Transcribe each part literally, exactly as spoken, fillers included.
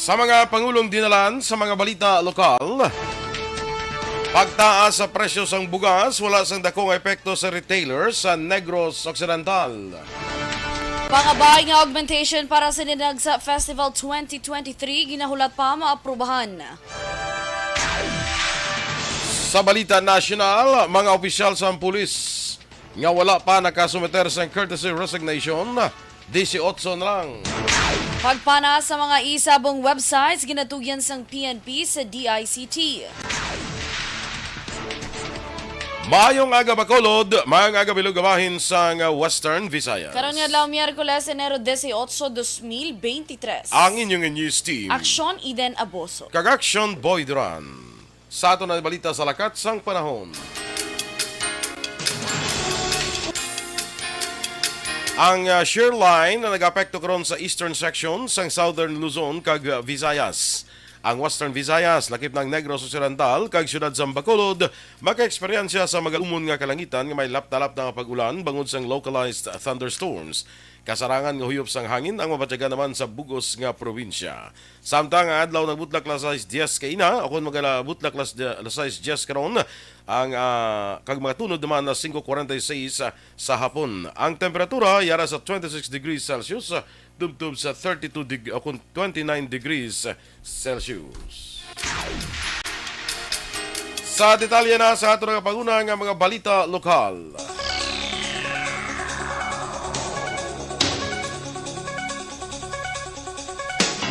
Sa mga pangulong dinalan sa mga balita lokal, pagtaas sa presyo sang bugas wala sang dako nga epekto sa retailer sa Negros Occidental. Pangabay nga augmentation para sa Dinagsa Festival twenty twenty-three ginahulat pa maaprubahan. Sa balita nasyonal, mga opisyal sa pulis nga wala pa nakasumiter sang courtesy resignation, disiotso na lang. Pagpana sa mga isabong websites ginatugyan sang P N P sa D I C T. Maayong aga, Bacolod, maayong aga, bilog nga bahin sang Western Visayas. Karon nga adlaw, Miyerkules, Enero dieciocho, dos mil veintitrés. Ang inyong news team. Aksyon, Eden Aboso. Kag Aksyon, Boy Duran. Sa aton na balita sa lakat sang panahon. Ang, ah, shear line na nag-apekto karon sa eastern section sang Southern Luzon kag, ah, Visayas. Ang Western Visayas, lakip na ang Negros Occidental kag siyudad sang Bacolod, maka-eksperyensya sa magalumon nga kalangitan nga may lapta-lapta nga pag-ulan bangod sang localized thunderstorms. Kasarangan nga huyop sang hangin ang mabatyagan naman sa bug-os nga probinsya. Samtang ang adlaw nagbutlak alas sais dyes kaina, o kon magalabutlak alas, alas sais dyes karon, ang, ah, kag magatunod naman alas singko kwarenta y seis, ah, sa hapon. Ang temperatura yara sa twenty-six degrees Celsius, ah, tubtob sa thirty-two deg-, o kon twenty-nine degrees Celsius. Sa detalye na sa ato nga panguna nga mga balita lokal.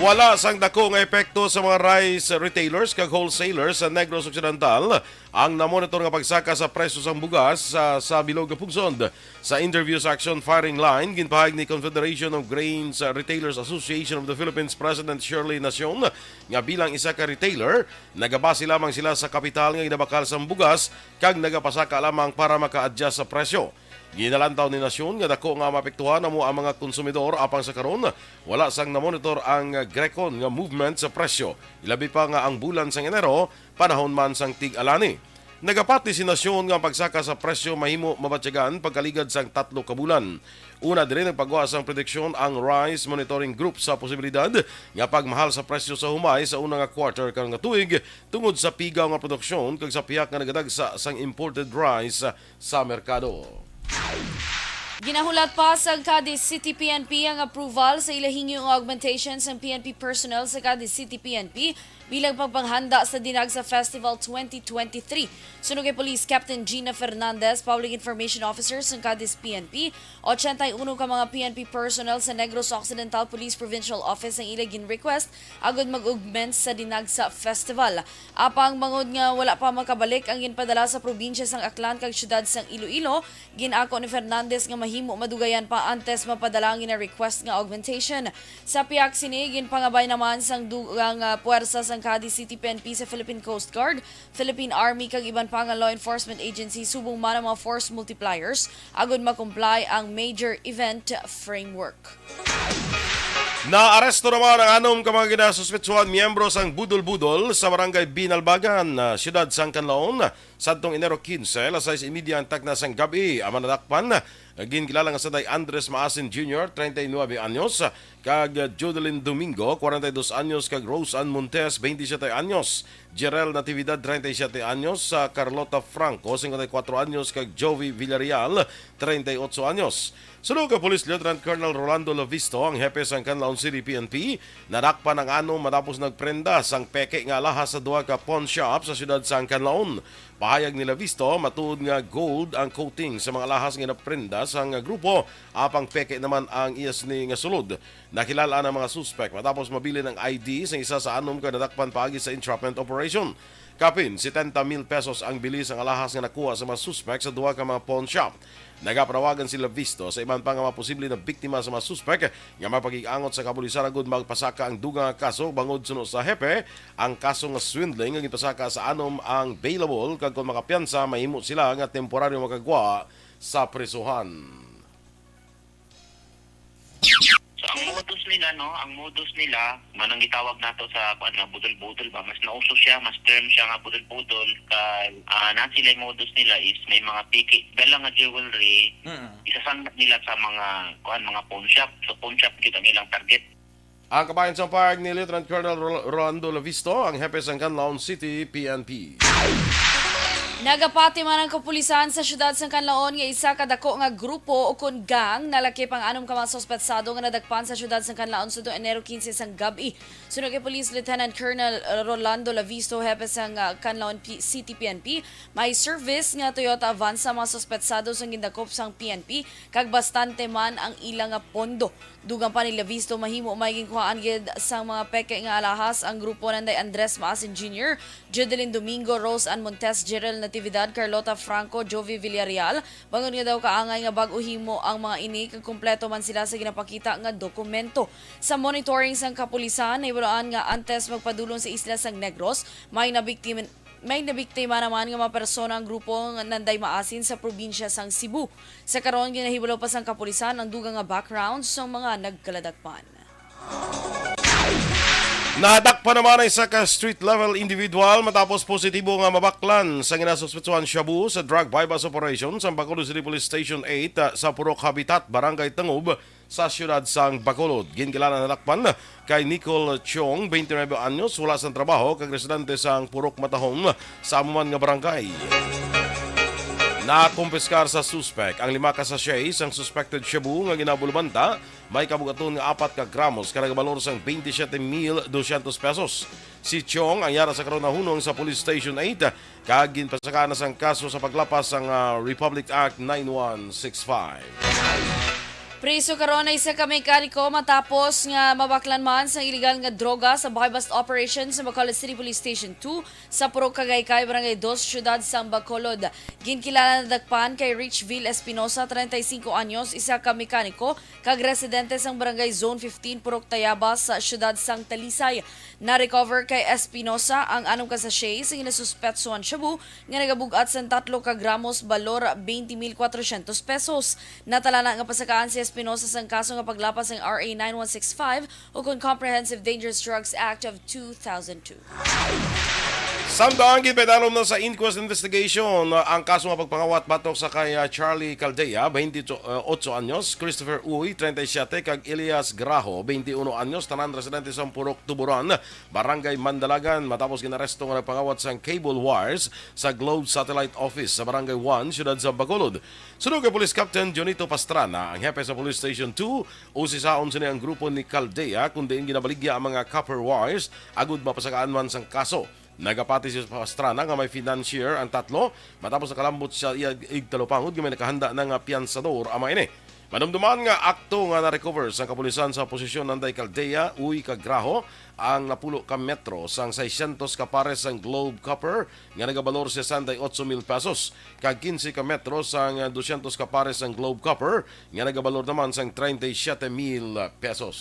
Wala sang dako nga epekto sa mga rice retailers kag wholesalers sa Negros Occidental ang namonitor nga pagsaka sa presyo sang bugas sa, sa bilog nga pungsod. Sa interview sa Action Firing Line, ginpahayag ni Confederation of Grains Retailers Association of the Philippines President Shirley Nacion nga bilang isa ka retailer, nagabase lamang sila sa kapital nga ginabakal sang bugas kag nagapasaka lamang para maka-adjust sa presyo. Ginalantaw ni Nacion nga dako nga maapektuhan amo ang mga konsumidor, apang sa karon wala sang namonitor ang Grecon nga movement sa presyo, ilabi pa nga ang bulan sang Enero panahon man sang tig-alani. Nagapati si Nacion nga ang pagsaka sa presyo mahimo mabatyagan pagkaligad sang tatlo ka bulan. Una diri, nagpagwa sang prediksyon ang Rice Monitoring Group sa posibilidad nga pagmahal sa presyo sa humay sa una nga quarter karon nga tuig tungod sa pigaw nga produksyon kag sa pihak nga nagadagsa sang imported rice sa merkado. Ginahulat pa sa Cadiz City P N P ang approval sa ila hingyo nga augmentation sang P N P personnel sa Cadiz City P N P bilang pagpanghanda sa Dinagsa Festival twenty twenty-three. Suno kay Police Captain Gina Fernandez, Public Information Officer sang Cadiz P N P, ochenta y uno ka mga P N P personnel sa Negros Occidental Police Provincial Office ang ila gin-request agud mag-augment sa Dinagsa Festival. Apang bangod nga wala pa makabalik ang ginpadala sa probinsya sang Aklan kag siyudad sang Iloilo, gin-ako ni Fernandez nga mahimo madugayan pa antes mapadala ang gina-request nga augmentation. Sa pihak sini, ginpangabay naman sang dugang, ah, puwersa sang Cadiz City P N P sa Philippine Coast Guard, Philippine Army kag iban pa nga law enforcement agency subong man ang mga force multipliers agud ma-comply ang major event framework. Naaresto naman ang anom ka mga ginasuspetsuhan miyembro sang Budol-Budol sa Barangay Binalbagan, ah, siyudad sang Canlaon. Sadtong Enero quince, alas sais y media ang takna sang gab-i, ang mga nadakpan, ah, ginkilala nga sanday Andres Maasin Junior, treinta y nueve anyos, kag Judeline Domingo, cuarenta y dos anyos, kag Rose Ann Montes, veintisiete anyos, Jerel Natividad, treinta y siete anyos, sa Carlota Franco, cincuenta y cuatro anyos, kag Jovi Villarreal, treinta y ocho anyos. Suno kay Police Lieutenant Colonel Rolando Lavisto, ang hepe sang Canlaon City P N P, nadakpan ang anom matapos nagprenda sang peke nga alahas sa duha ka pawn shop sa siyudad sang Canlaon. Pahayag ni Lavisto, matuod nga gold ang coating sa mga alahas nga naprenda sang grupo, apang peke naman ang iya sini nga sulod. Nakilal-an ang mga suspek matapos mabilin ang I D sang isa sa anom ka nadakpan paagi sa entrapment operation. Kapin setenta mil pesos ang bili sang alahas nga nakuha sa mga suspek sa duha ka mga pawn shop. Nagapanawagan si Lavisto sa iban pa nga mga posible na biktima sa mga suspek nga magpakig-angot sa kapulisan agud magpasaka ang dugang nga kaso bangod suno sa hepe, ang kaso nga swindling nga ginpasaka sa anom ang bailable kag kon makapiyansa, mahimo sila nga temporaryo makagwa sa prisuhan. So, ang modus nila, no, ang modus nila, manang gitawag nato sa, kuan, nga budol-budol ba? Mas nauso siya, mas term siya nga budol-budol. Kay, ah, na sila, modus nila is may mga piki, dala nga jewelry, Mm. isasangla nila sa mga, kuan, mga pawn shop. So, pawn shop gyud ang ilang target. Ang kabahin sang pahayag ni Lieutenant Colonel Rol-, Rolando Lavisto, ang hepe sang Canlaon City P N P. Nagapati man ang kapulisan sa siyudad sang Canlaon nga isa ka dako nga grupo ukon gang nalakip ang anom ka mga suspetsado nga nadakpan sa siyudad sang Canlaon subong Enero quince sang gab-i. Suno kay Police Lieutenant Colonel Rolando Lavisto, hepe sang, ah, Canlaon P-, City P N P, may service nga Toyota Avanza ang mga suspetsado sang gindakop sang P N P kag bastante man ang ila nga pondo. Dugang pa ni Lavisto, mahimo may ginkuhaan gid sang mga peke nga alahas ang grupo nanday Andres Maasin Junior, Judeline Domingo, Rose Ann Montes, Jerel Natividad, Carlota Franco, Jovi Villarreal, bangod nga daw kaangay nga bag-o himo ang mga ini kag kompleto man sila sa ginapakita nga dokumento. Sa monitoring sang kapulisan, nahibaluan nga antes magpadulong sa isla sang Negros, may nabiktima, may nabiktima naman nga mga persona ang grupo nga nanday Maasin sa probinsya sang Cebu. Sa karon, ginahibalo pa sang kapulisan ang dugang nga background sang mga nagkaladakpan. Nadakpan naman ang isa ka street-level individual matapos positibo nga mabaklan sa ginasuspetsuhan shabu sa drug buy-bust operation sa Bacolod City Police Station eight, ah, sa Purok Habitat, Barangay Tangub, sa siyudad sang Bacolod. Ginkilala nadakpan kay Nicole Chong, twenty-nine anyos, wala sang trabaho, kag residente sang Purok Matahom sa amo man nga barangay. Nakumpiskar sa suspek ang lima ka sachet sang suspected shabu nga ginabulbanta, may kabugaton nga apat ka gramos kag nagabalor sang twenty-seven mil dosyentos pesos. Si Chong ang yara sa karon nahunong sa Police Station eight kag ginpasakaan na sang kaso sa paglapas sang, ah, Republic Act nine one six five. Priso karon ang isa ka mekaniko matapos nga mabaklan man sang iligal nga droga sa buy-bust operation sa Bacolod City Police Station two sa Purok Kagaykay, Barangay Dos, Siyudad sang Bacolod. Ginkilala nadakpan kay Richville Espinosa, treinta y cinco anyos, isa ka mekaniko kag residente sang Barangay Zone fifteen, Purok Tayabas, sa siyudad sang Talisay. Na-recover kay Espinosa ang anom ka sachet sa ginasuspetsuhan shabu nga nagabug-at sang tatlo ka gramos, balor twenty mil kwatrosyentos pesos. Natalana nga pasakaan si Espinosa sang kaso nga paglapas sang R A nine one six five ukon Comprehensive Dangerous Drugs Act of two thousand two. Samtang ginpaidalom na sa inquest investigation ang kaso nga pagpangawat batok sa kay, ah, Charlie Caldea, twenty-eight anyos, Christopher Uy, treinta y siete, kag Elias Graho, twenty-uno anyos, tanan residente sa Purok Tuburan, Barangay Mandalagan, matapos ginaresto nga nagpangawat sang cable wires sa Globe Satellite Office sa Barangay one, siyudad sa Bacolod. Suno kay Police Captain Jonito Pastrana, ang hepe sa Police Station two, usisaon sini ang grupo ni Caldea, kun diin ginabaligya ang mga copper wires agud mapasakaan man sang kaso. Nagapati si Pastrana nga may financier ang tatlo, matapos nakalambot sa iya igtalupangod nga may nakahanda na nga piyansador ama ini. Madumduman nga akto nga na-recover sang kapulisan sa posesyon nanday Caldea, Uy, kag Graho ang napulo ka metro sang seiscientos ka pares sang Globe Copper nga nagabalor sesenta y ocho mil pesos, kag quince ka metro sang doscientos ka pares sang Globe Copper nga nagabalor naman sang treinta y siete mil pesos.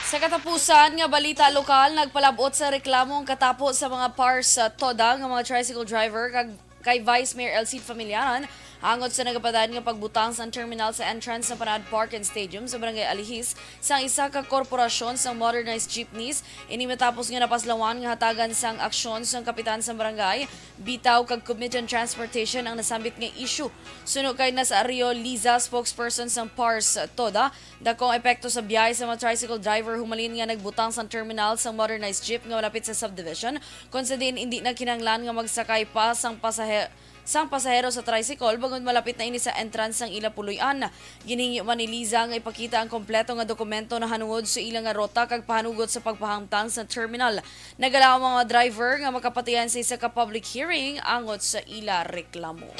Sa katapusan nga balita lokal, nagpalab-ot sa reklamo ang katapo sa mga pars, ah, TODA nga mga tricycle driver kag kay Vice Mayor Elcid Familiaran angot sa nagapadayon nga pagbutang sang terminal sa entrance sa Panad Park and Stadium sa Barangay Alihis sang isa ka korporasyon sang modernized jeepneys. Ini matapos nga napaslawan nga hatagan sang aksyon sang kapitan sang barangay, bitaw kag Committee on Transportation ang nasambit nga issue. Suno kay Nazario Liza, spokesperson sang pars TODA, dako ang epekto sa biyahe sa mga tricycle driver humalin nga nagbutang sang terminal sang modernized jeep nga malapit sa subdivision, kon sa diin indi na kinahanglan nga magsakay pa sang pasahe-, sang pasahero sa tricycle bangod malapit na ini sa entrance sang ila puloy-an. Ginhingyo man ni Liza nga ipakita ang kompleto nga dokumento nahanungod sa ila nga ruta kag pahanugot sa pagpahamtang sa terminal. Nagalaom ang mga driver nga makapatihan sa isa ka public hearing angot sa ila reklamo.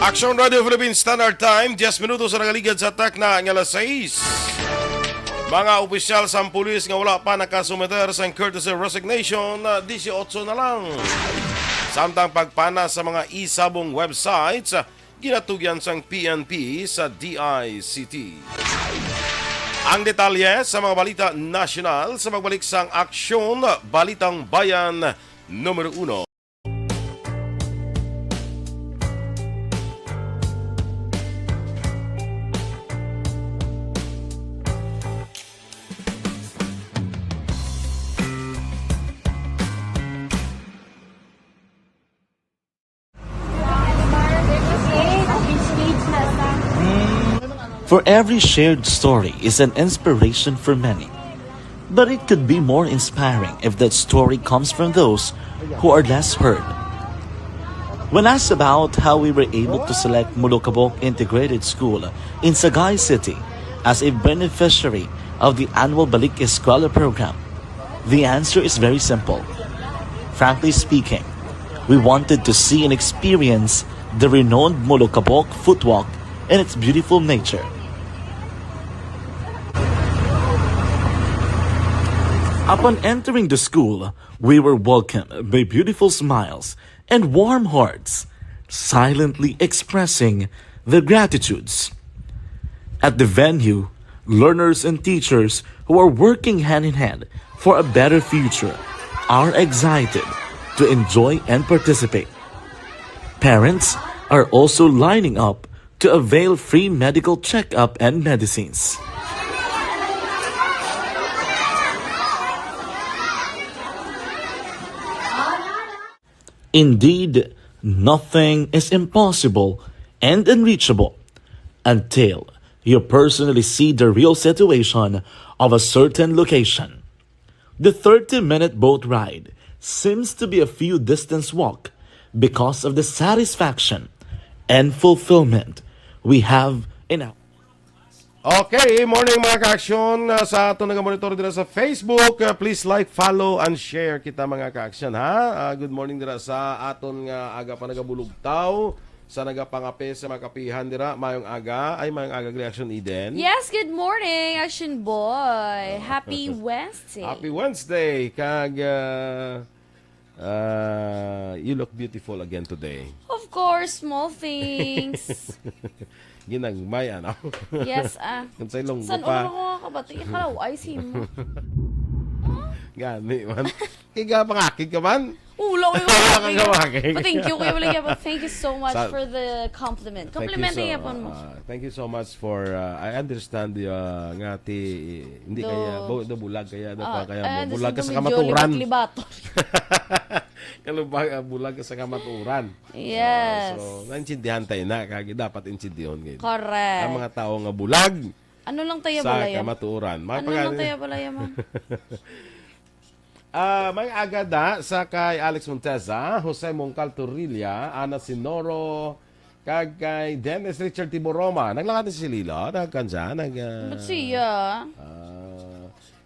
Aksyon Radio Philippines Standard Time, diyes minutos ang nakaligad sa takna nga alas sais. Mga opisyal sang pulis nga wala pa nakasumiter sang courtesy resignation, ah, disiotso na lang. Samtang pagpana sa mga isabong websites, ah, ginatugyan sang P N P sa D I C T. Ang detalye sa mga balita nasyonal sa pagbalik sang Aksyon Balitang Bayan numero uno. For every shared story is an inspiration for many. But it could be more inspiring if that story comes from those who are less heard. When asked about how we were able to select Molokabok Integrated School in Sagay City as a beneficiary of the annual Balik Eskwela program, the answer is very simple. Frankly speaking, we wanted to see and experience the renowned Molokabok Footwalk and its beautiful nature. Upon entering the school, we were welcomed by beautiful smiles and warm hearts, silently expressing their gratitudes. At the venue, learners and teachers who are working hand in hand for a better future are excited to enjoy and participate. Parents are also lining up to avail free medical checkup and medicines. Indeed, nothing is impossible and unreachable until you personally see the real situation of a certain location. The thirty-minute boat ride seems to be a few distance walk because of the satisfaction and fulfillment we have in our Okay, morning, mga ka-aksyon, ah, sa aton nagamonitor dira sa Facebook. Ah, please like, follow, and share kita, mga ka-aksyon, ha? Ah, good morning dira sa aton nga aga pa nagabulugtaw, sa nagapangape sa mga kapihan dira. Mayong aga, ay, mayong aga, Action Eden. Yes, good morning, Action Boy. Happy Wednesday. Happy Wednesday, kag, ah, ah, you look beautiful again today. Of course, small things. Ginagmay, ano? Yes, ah. Kung sa ilong San pa. Ulo ko nga kabati? Ikaw, ay, si mo. Gani man. Kaya pangakig ka man? Ulo ko yung Wala kang kabati. Kawaki. But thank you, Kuya William. But thank you so much Sa- for the compliment. Thank you Compliment so, niya po mo. ah, thank you so much for, ah, I understand the, ah, nga ti, hindi Do- kaya, bu-, do bulag kaya, do Ah, pa kaya, ah, bu-, bulag ka sa medyo kamaturan. Libat-libaton. Kalubag, ah, bulag ka sa kamaturan. Yes. Ah, so, naintindihan tayo na, kagi dapat intindihon ngayon. Correct. Ang mga tao nga bulag Ano lang tayo sa balaya? Kamaturan. Mga Ano lang pagani- tayo balaya, ma'am? Ah, may aga da sa kay Alex Monteza, Jose Mongcal Torrilla, Ana Sinoro, kag kay Dennis Richard Tiboroma. Naglakat si Lilo, nagkansa, nag, ah, Ba't siya? ah,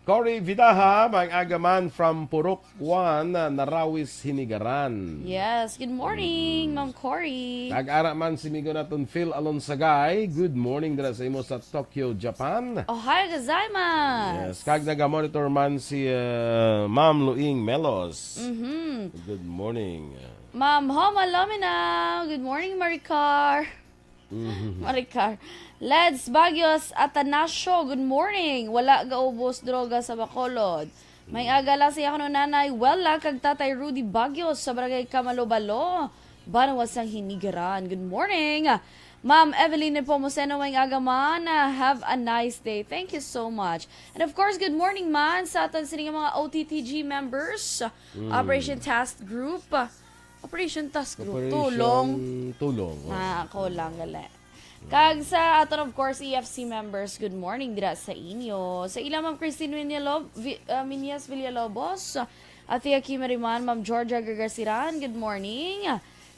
Cory Vidaha, may aga man from Purok One, Narawis, Hinigaran. Yes, good morning, Ma'am Cory. Nag-ara man si migo naton Phil Alonsagay. Good morning dira sa imo sa Tokyo, Japan. Ohayou gozaimasu. Yes, kag naga-monitor man si, uh, Ma'am Luing Melos. Mhm. Good morning. Ma'am Homa Lomina. Good morning, Maricar. Mhm. Maricar. Leds Baguios Atanasio, good morning. Wala gaubos droga sa Bacolod. May aga lang sa akon nanay Wella kag tatay Rudy Baguios sa barangay Kamalobalo, Banwa sang Hinigaran. Good morning. Ma'am Evelyn Nepomuceno, may aga man. Ah, have a nice day. Thank you so much. And of course, good morning man sa aton sini nga mga O T T G members, Mm. Operation Task Group. Operation Task Group, Operation tulong. Tulong, oh. Ah, ako lang, gali. Kag sa aton, of course, E F C members, good morning dira sa inyo. Sa ila, Ma'am Christine Villalobos, Vi-, ah, Miñas Villalobos, Ate Aki Mariman, Ma'am Georgia Gargasiran, good morning.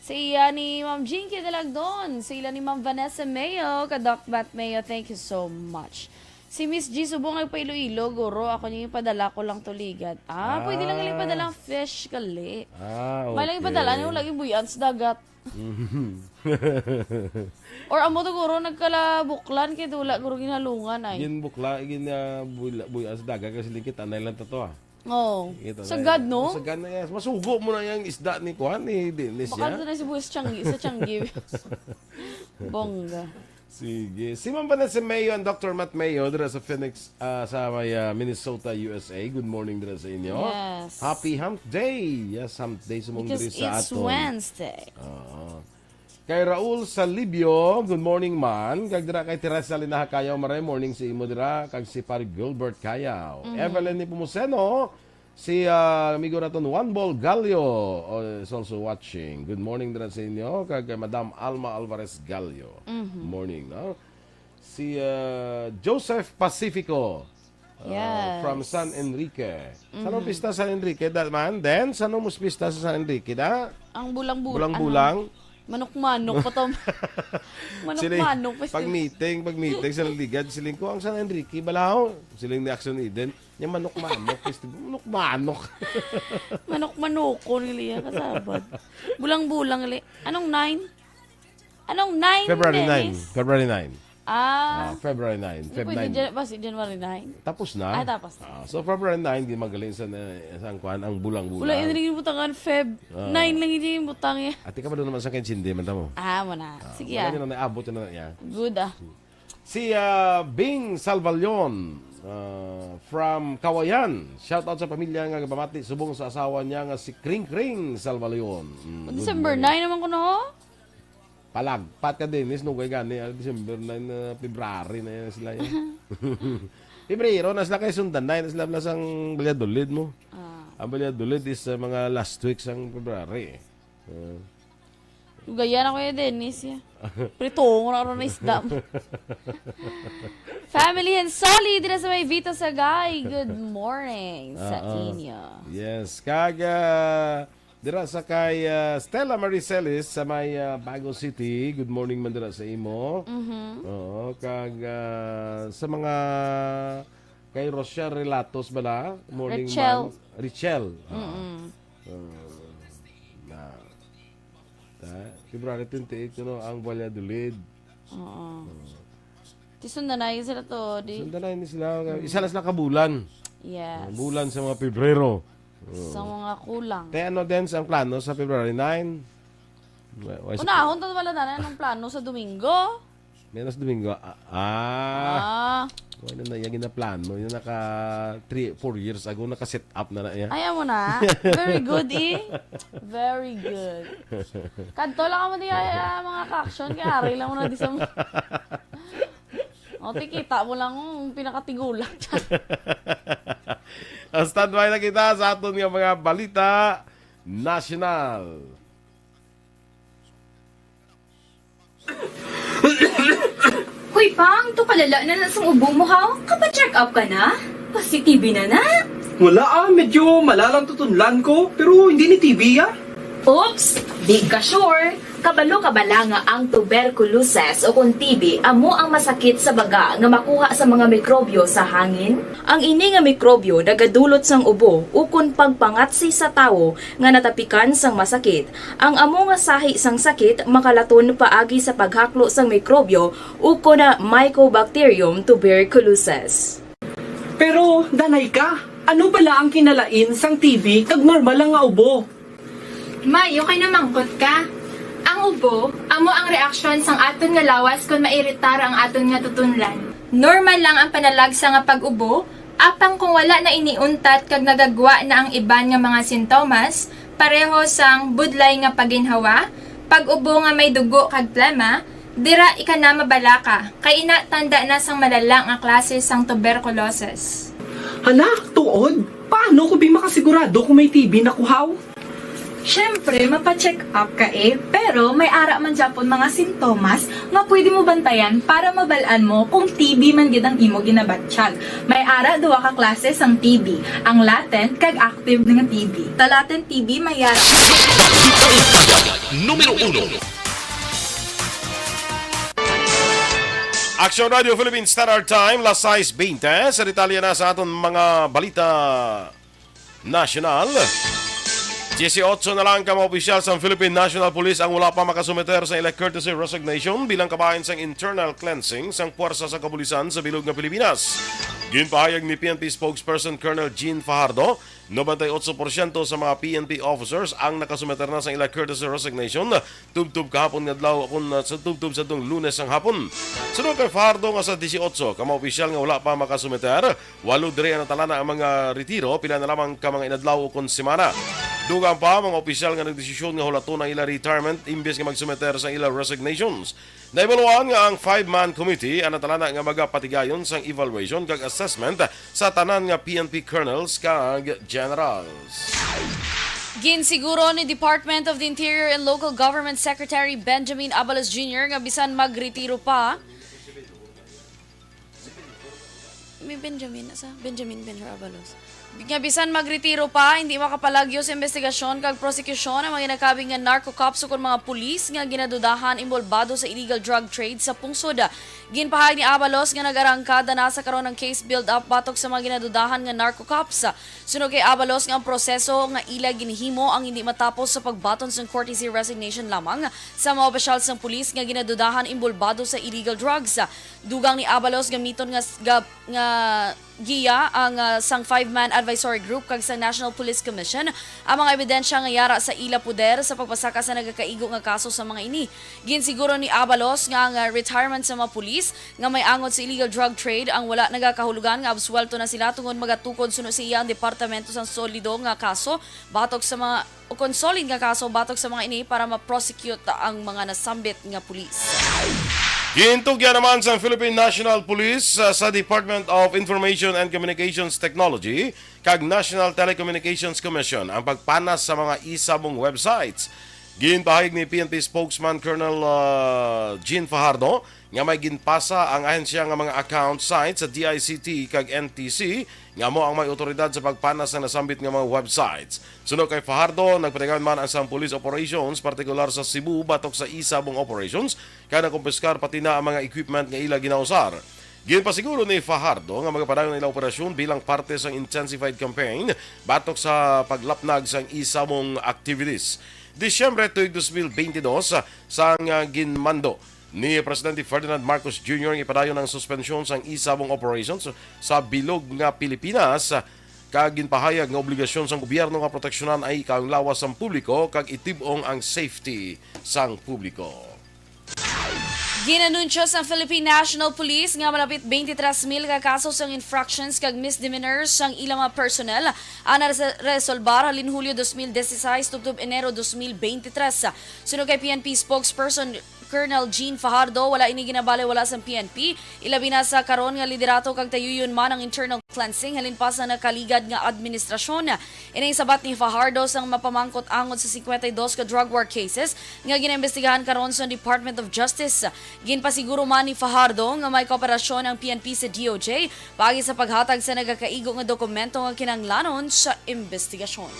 Sa iya ni Ma'am Jinky Dalagdon, sa ila ni Ma'am Vanessa Mayo, ka Doc Matt Mayo, thank you so much. Si Miss G subong nagpa-Iloilo, guro, ako niya ipadala ko lang tuligan. Ah, pwede lang Ah. Ipadala ang fish, gali. Ah, May lang okay. Ipadala, ano, lagi buyan sa dagat. Mhm. Or amo to, guro, nagkalabuklan kay wala, guro, ginhalungan ay. Gin bukla, gin, ah, bula-, buya sa dagat kasi lingkit, anay lang to, to, ah. Oo. Kita Sa na gad, yan. No? Sa gad na yan. Masugo mo na yung isda ni kuan, ni Dennis, Baka ya? Doon na si Buwis Changi, sa Changi. Bongga. Sige. Si Ma'am Vanessa Mayo and Doctor Matt Mayo dira sa Phoenix, ah, sa may, ah, Minnesota, U S A. Good morning dira sa inyo. Yes. Happy Hump Day. Yes, Hump Day sa mong Because diri sa it's aton. Wednesday. Oo. Kay Raul Salibio, good morning man. Kag dira kay Teresa Linaha Cayaw, maray morning sa imo dira. Kag si Pare Gilbert Cayaw. Mhm. Evelyn Nepomuceno, si, ah, amigo naton Juan Bol Gallo, oh, is also watching. Good morning dira sa inyo. Kag kay Madam Alma Alvarez Gallo. Mhm. Morning, no? Si, ah, Joseph Pacifico, ah, Yes. from San Enrique. San Mhm. pista San Enrique, da, man? Then, san mo pista sa San Enrique, da? Ang bulang-bulang, Bulang-bulang. ano? Manok-manok pa to. Siling, Manok-manok pa pag sila. meeting, pag meeting sa Ligad, siling ko, "Ang San Enrique, balaho." Siling ni Action Eden, "Nya manok-manok, festival, manok-manok." Manok-manok ko nila yan, kasabad. Bulang-bulang, li. Anong nine? Anong nine, February nine. Dennis? February nine. Ah. Ah, February nine. Hindi Feb pwede nine. Jan-, ba si January nine? Tapos na. Ah, tapos na. Ah, so, February nine, di magaling sa, sa ang kwan, ang bulang-bulang. Wala, hindi rin butangan, Feb Ah. nine lang hindi yung butang eh. Ate ka ba doon naman sa kain sindi, man tamo? Ah, mo na. Ah, Sige, wala ah. Yun na naabot yun na niya. Good, ah. Si, ah, Bing Salvalion, ah, from Kawayan. Shout out sa pamilya nga gabamati subong sa asawa niya nga si Kring Kring Salvalion. Mm, good December morning. nine naman ko na, ho? Palagpat ka, Dennis, nugay gani, ah, December nine na February na yan sila, yan. Pebrero na sila kay sundan na, yan sila, sila sang Valladolid mo. Ah. Ang Valladolid is, ah, mga last week sang February. Ah. Gaya na, Kuya Dennis, ya. Pritongo na karon na isda mo. Family and Soli, dira sa may Vito Sagay. Good morning sa Oo. inyo. Yes, kag, ah, dira sa kay, ah, Stella Marie Celis sa may, ah, Bago City. Good morning man dira sa imo. Mhm. Oo, kag, ah, sa mga kay Rochelle Relatos bala. Morning, Rachel. ma'am. Rachel. Ah. Mm-mm. Ah, na. Ta, February twenty-eight, you know, ang Valladolid. Oo. Oo. Ti sundanay sila to, di? Sundanay ni sila. Mm. Isa lang sila ka bulan. Yes. Ang bulan sa mga Pebrero. Oo. Sa mga kulang. Te, ano din sa plano sa February nine? Wa-, wa-, Unahon to wala na ang plano sa Domingo. Menos Domingo. Ah, ah. Ah. Wala na yung ginaplano. Yung naka three, four years ago, naka-set up na na yan. Ayaw mo na. Very good, eh. Very good. Kadto lang mo di ay, ah, mga ka-action. Kaya ari lang mo na di sa mo. O, tikita mo lang ang pinakatigulang dyan. Ah, standby na kita sa aton nga mga balita nasyonal. Hoy, Pang, to kalala na na sang ubo mo, haw? Kapa-check up ka na? Positive na na? Wala, ah, medyo malalang tutunlan ko, pero hindi ni T B, ah. Oops! Di ka sure? Kabalo ka bala nga ang tuberculosis o kung T B amo ang masakit sa baga nga makuha sa mga mikrobyo sa hangin? Ang ini nga mikrobyo nagadulot sang ubo ukon pagpangatsi sa tawo nga natapikan sang masakit. Ang amo nga sahi sang sakit makalaton paagi sa paghaklo sang mikrobyo ukon na Mycobacterium tuberculosis. Pero, danay ka, ano bala ang kinalain sang T B kag normal lang nga ubo? May, okay na mangkot ka. Ang ubo, amo ang reaksyon sang aton nga lawas kon mairitar ang aton nga tutunlan. Normal lang ang panalagsa nga pag-ubo, apang kung wala na ini untat kag nagagwa na ang iban nga mga sintomas, pareho sang budlay nga paginhawa, pag-ubo nga may dugo kag plema, dira ika na mabalaka, kay ina tanda na sang malala nga klase sang tuberculosis. Hala, tuod? Paano ko bi makasigurado kung may T B na ko, haw? Siyempre, mapa-check up ka eh, pero may ara man gyapon mga sintomas nga pwede mo bantayan para mabal-an mo kung T B man gid ang imo ginabatyag. May ara duha ka klase sang T B, ang latent kag active nga T B. Sa latent T B, may ara. Numero uno. Action Radio Philippine Standard Time, las sais bente. Sa detalye na sa aton mga balita nasyonal. Diyesyocho na lang ka mga opisyal sang Philippine National Police ang wala pa makasumiter sa ila courtesy resignation bilang kabahin sang internal cleansing sang puwersa sa kapulisan sa bilog nga Pilipinas. Ginpahayag ni P N P spokesperson Colonel Jean Fajardo, nobenta y ocho porsyento sa mga P N P officers ang nakasumiter na sa ila courtesy resignation tubtob kahapon nga adlaw, kun, uh, sa tubtob sa tong Lunes sang hapon. Suno kay Fajardo nga sa diyesyocho ka mga opisyal nga wala pa makasumiter, walo diri ang natalana ang mga retiro, pila na lamang ka mga inadlaw ukon semana. Dugang pa, mga opisyal nga nagdesisyon nga hulaton ang ila retirement imbes nga magsumiter sa ila resignations. Nahibaluan nga ang five-man committee ang natalana nga magapatigayon sang evaluation kag assessment sa tanan nga P N P colonels kag generals. Ginsiguro ni Department of the Interior and Local Government Secretary Benjamin Abalos Junior nga bisan magretiro pa, May Benjamin, asa? Benjamin Benhur Abalos. Nga bisan magretiro pa, hindi makapalagyo sa investigasyon kag prosekusyon ang mga ginakabig nga narco-cops ukon mga pulis nga ginadudahan inbolbado sa illegal drug trade sa pungsod. Ginpahayag ni Abalos nga nag-arangkada na sa karon ang case build-up batok sa mga ginadudahan nga narco-cops. Suno kay Abalos nga ang proseso nga ila ginhimo ang hindi matapos sa pagbaton sang courtesy resignation lamang sa mga opisyal sang pulis nga ginadudahan inbolbado sa illegal drugs. Dugang ni Abalos gamiton nga, nga, nga giya ang, ah, sang five-man advisory group kag sang National Police Commission ang mga ebidensya nga yara sa ila poder sa pagpasaka sa nagakaigo nga kaso sa mga ini. Ginsiguro ni Abalos nga ang, ah, retirement sa mga pulis nga may angot sa illegal drug trade ang wala nagakahulugan nga absuwelto na sila tungod magatukod suno sa iya ang departamento sang solido nga kaso batok sa mga o kon solid nga kaso batok sa mga ini para ma-prosecute ang mga nasambit nga pulis. Gintugyan naman sang Philippine National Police, ah, sa Department of Information and Communications Technology kag National Telecommunications Commission ang pagpanas sa mga isabong websites. Ginpahayag ni P N P spokesman Colonel, ah, Jean Fajardo nga may ginpasa ang ahensya nga mga account sites sa D I C T kag N T C nga amo ang may awtoridad sa pagpanas sa nasambit nga mga websites. Suno kay Fajardo, nagpatigayon man ang sang police operations, partikular sa Cebu, batok sa isabong operations, kag nakumpiskar pati na ang mga equipment nga ila ginausar. Ginpasiguro ni Fajardo nga magapadayon ang ilang operasyon bilang parte sang intensified campaign batok sa paglapnag sang isabong activities. Disyembre tuig dos mil bentidós, sang, ah, ginmando ni Presidente Ferdinand Marcos Junior nga ipadayon ang suspensyon sang isabong operations sa bilog nga Pilipinas, kag ginpahayag nga obligasyon sang gobyerno nga proteksyonan ang ikalawas sang publiko kag itib-ong ang safety sang publiko. Ginanunsyo sa Philippine National Police nga malapit twenty-three mil ka kaso sang infractions kag misdemeanors sang ilang mga personnel ang naresolbar halin Hulyo dos mil dieciséis tubtob Enero dos mil beintitrés. Suno kay P N P spokesperson Colonel Jean Fajardo, wala ini ginabaliwala sang P N P, ilabi na sa karon nga liderato kag tayuyon man ang internal cleansing halin pa sa nakaligad nga administrasyon. Ining sabat ni Fajardo sang mapamangkot angot sa singkwenta y dos ka drug war cases nga ginaimbestigahan karon sa Department of Justice. Ginpasiguro man ni Fajardo nga may kooperasyon ang P N P sa D O J paagi sa paghatag sa nagakaigo nga dokumento nga kinahanglanon sa imbestigasyon.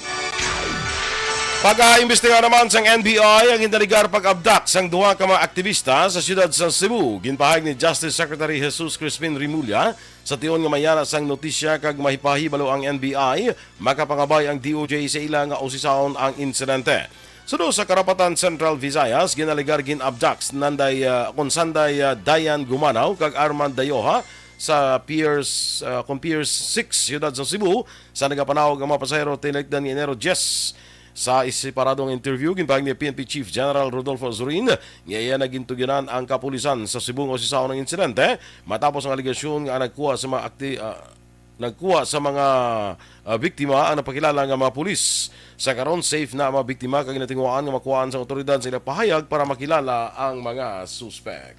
Pag-aimbestiga naman sang N B I ang ginaligar pag-abduct sang duha ka mga aktivista sa siyudad sa Cebu. Ginpahayag ni Justice Secretary Jesus Crispin Remulla sa tion nga may yara sang notisya kag mahipahibalo ang N B I, makapangabay ang D O J sa ila nga usisaon ang insidente. Suno sa Karapatan Central Visayas, ginaligar gin-abduct nanday, ah, kon sanday, ah, Dayan Gumanaw kag Armand Dayoha sa Piers, ah, kon Piers six, siyudad sa Cebu, sa nagapanawag ang mga pasahero tinikdan ni Enero diyes. Sa separadong interview, ginpahayag ni P N P Chief General Rodolfo Azurin nga iya na gintugyanan ang kapulisan sa Cebu nga usisaon ang insidente matapos ang alegasyon nga nagkuha sa mga akti-, ah, nagkuha sa mga, ah, biktima ang napakilala nga mga pulis. Sa karon, safe na ang mga biktima kag ginatinguhaan nga makuhaan sa awtoridad sa ilang pahayag para makilala ang mga suspek.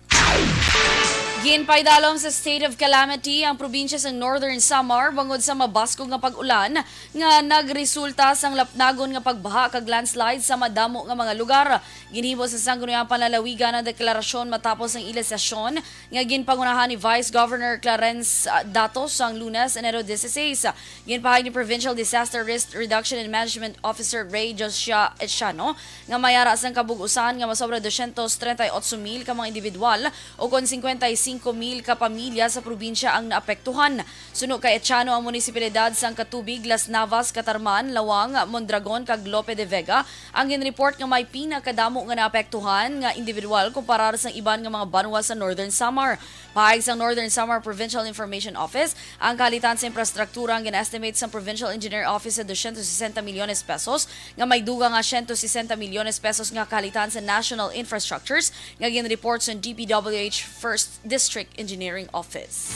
Ginpaidalom sa state of calamity ang probinsya sa Northern Samar bangod sa mabaskog nga pag-ulan nga nagresulta sang lapnagon nga pagbaha kag landslide sa madamo nga mga lugar. Ginhimo sa Sangguniang Panlalawigan ang deklarasyon matapos ang ila sesyon nga ginpangunahan ni Vice Governor Clarence, ah, Dato sang Lunes, Enero dieciséis. Ginpahayag ni Provincial Disaster Risk Reduction and Management Officer Ray Josia Echano nga may ara sang kabug-usan nga masobra dosyentos trenta y otso mil ka mga individual o kon singkwenta y singko mil ka pamilya sa probinsya ang naapektuhan. Suno kay Echano, ang munisipalidad sang Catubig, Las Navas, Catarman, Laoang, Mondragon, kag Lope de Vega ang ginreport nga may pinakadamo nga naapektuhan nga individual kumparar sang iban nga mga banwa sa Northern Samar. Pahayag sang Northern Samar Provincial Information Office, ang kahalitan sa infrastruktura ang gina-estimate sang Provincial Engineer Office sa dosyentos sesenta milyones pesos, nga may dugang nga syentos sesenta milyones pesos nga kahalitan sa national infrastructures nga ginreport sa D P W H First District Engineering Office.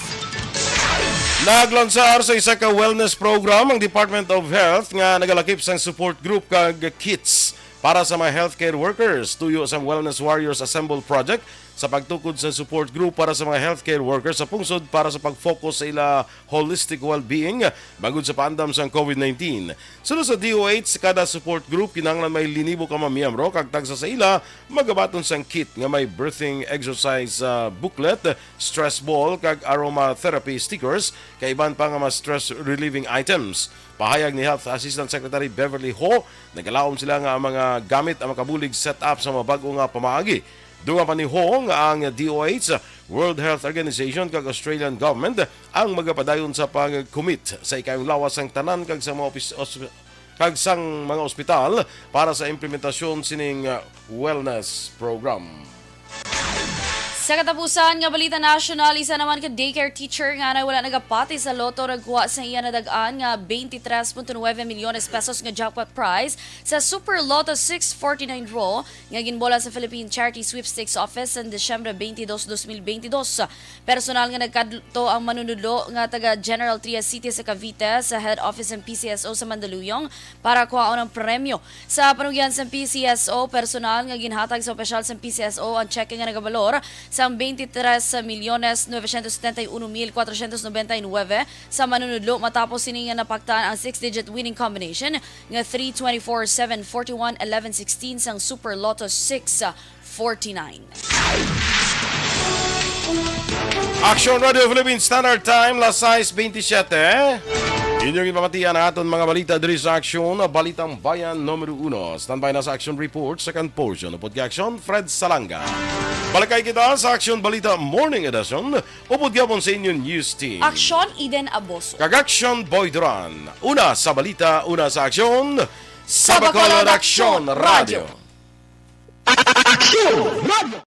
Naglansar sa isa ka wellness program ang Department of Health nga nagalakip sang support group kag kits para sa mga healthcare workers. Tuyo sang Wellness Warriors Assemble Project sa pagtukod sa support group para sa mga healthcare workers sa pungsod para sa pag-focus sa ila holistic well-being bangod sa paandam sang COVID nineteen. Sunod sa D O H, kada support group kinahanglan may linibo ka mga miyembro kag tagsa sa ila magabaton sang kit nga may breathing exercise, ah, booklet, stress ball kag aromatherapy stickers kag iban pa nga mga stress relieving items. Pahayag ni Health Assistant Secretary Beverly Ho, nagalaom sila nga ang mga gamit ang makabulig set up sa mga bag-o nga pamaagi. Dunga pa ni Ho nga ang D O H, World Health Organization kag Australian government ang magapadayon sa pag-commit sa ikayong lawas sang tanan kag sa mga opis-, os-, kag sang mga ospital para sa implementasyon sining, uh, wellness program. Sa katapusan nga balita nasyonal, isa naman ka daycare teacher nga anay wala nagapati sa lotto nagkuha sa iya nadag-an nga twenty-three point nine milyones pesos nga jackpot prize sa Super Lotto six forty-nine draw nga ginbola sa Philippine Charity Sweepstakes Office sa Disyembre twenty-two, twenty twenty-two. Personal nga nagkadto ang manunudlo nga taga General Trias City sa Cavite sa head office ng P C S O sa Mandaluyong para kuhaon ang premyo. Sa panugyan sa P C S O, personal nga ginhatag sa opisyal sa P C S O ang cheque nga nagabalor sang twenty-three milyones novecientos setenta y uno mil cuatrocientos noventa y nueve sa manunudlo matapos sini nga napaktan ang six-digit winning combination nga three, twenty-four, seven, forty-one, eleven, sixteen sang Super Lotto six forty-nine. Action Radio Philippines Standard Time, las sais bentisiete. Inyong ipamatian ang aton mga balita diri sa Action, Balitang Bayan numero uno. Standby na sa Action Report, second portion. Upod kay Action, Fred Salanga. Balakay kita sa Action Balita Morning Edition. Upod gyapon sa inyong news team. Action, Eden Aboso. Kag Action, Boy Duran. Una sa balita, una sa aksyon. Sa Bacolod Action Radio. Action Radio.